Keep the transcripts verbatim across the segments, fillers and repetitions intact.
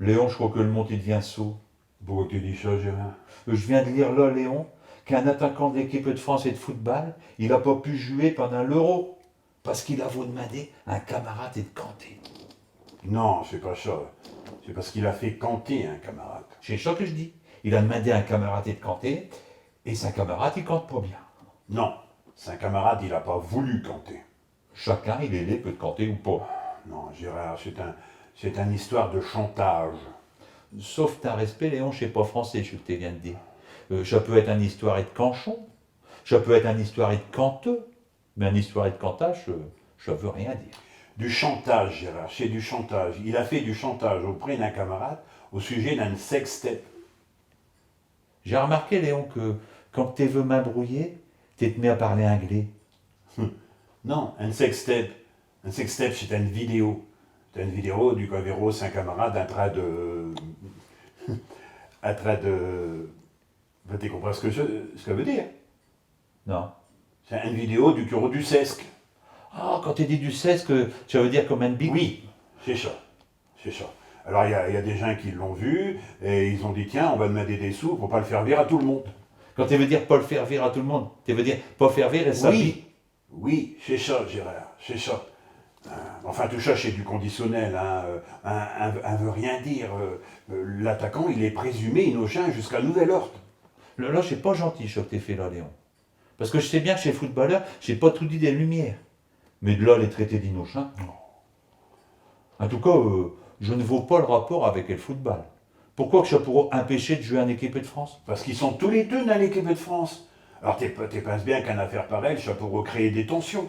Léon, j'cros que l'monde, i devient sot. Pourquo qu'te dis cha, Gérard ? Euh, j'viens d'lire là, Léon, qu'un attaquant d'l'équipe ed France ed football, il a pas pu juer pindant l'Euro, pasqu'i avot d'mindé un camarade ed canter. Non, ch'est pas cha. Ch'est pasqu'i a fait canter un camarade. Ch'est cha que j'dis. Il a d'mindé un camarade ed canter, et sin camarade, i cante pas bien. Non, sin camarade, il a pas voulu canter. Chacun, il est libre ed canter ou pas. Non, Gérard, ch'est un, ch'est eune histoire ed chantache. Sauf tin respect, Léon, ch'est pas français, ch'que te viens d'dire. Euh, cha peut ête eune histoire ed canchon, cha peut ête eune histoire ed canteux, mais eune histoire ed cantache, euh, cha veut rien dire. Du chantache, Gérard, ch'est du chantache. Il a fait du chantache auprès d'un camarade au sujet d'eune sextape. J'ai remarqué, Léon, que quand te veux m'imbrouiller, te t'mets à parler anglais. Non, eune sextape. Eune sextape, ch'est eune vidéo. Ch'est eune vidéo du qu'in verrot sin camarade in train de, in train de, ben, te comprinds ch'que, ch'que cha veut dire ? Non. Ch'est eune vidéo du qu'in verrot du sesque. Ah, quand te dis du sesque, cha veut dire comme un bic. Oui, ch'est cha. Ch'est cha. Alors, i a, i a des gins qui l'ont vu, et i ont dit, tiens, in va d'minder des sous pour pas l'faire vir à tout l'monde. Quand te veux dire pas l'faire vir à tout l'monde, te veux dire pas faire vir et sa bite. Oui, ch'est cha, Gérard, ch'est cha. Euh, enfin, tout cha, ch'est du conditionnel, hein. Euh, in, in, in veut rien dire. Euh, euh, l'attaquant, il est présumé innocent jusqu'à nouvel ordre. Là, là, ch'est pas gentil, cha que te fais là, Léon. Pasque j'sais bien que chés footballeurs, ch'est pas toudis des lumières. Mais de là à les traiter d'innocents, non. In tout cas, euh, j'n'vos pas l'rapport avec el football. Pourquo qu'cha pourrot impêcher d'juer in équipe ed France ? Pasqu'i sont tous les deux dins l'équipe ed France. Alors, te, te pinses bien qu'eune affaire pareille, cha pourrot créer des tensions.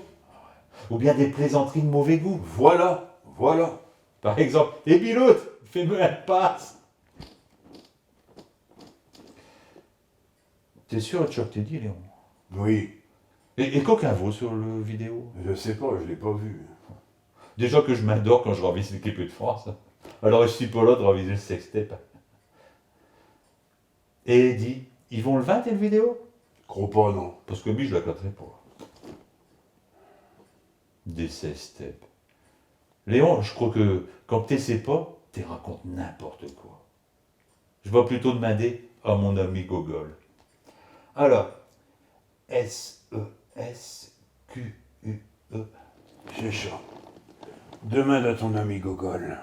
Ou bien des plaisanteries de mauvais goût. Voilà, voilà. Par exemple, « Eh, Biloute, fais-me eune passe ! » T'es sûr de cha que te dis, Léon ? Oui. Et, et quo qu'in vot sur l'vidéo ? Je sais pas, je l'ai pas vu. Déjà que j'm'indors quand j'ravise l'équipe ed France. Alors, j'sus pas là d'raviser l'sextape. Et dis, i vont l'vinte, l'vidéo ? J'cros pas, non. Pasque mi, j'l'acatterai pas. Des sextapes. Léon, j'cros que quand te sais pas, te racontes n'importe quoi. J'vas putôt d'minder à min ami Gogole. Alors, S E S Q U E. Ch'est cha. Deminde à tin ami Gogole.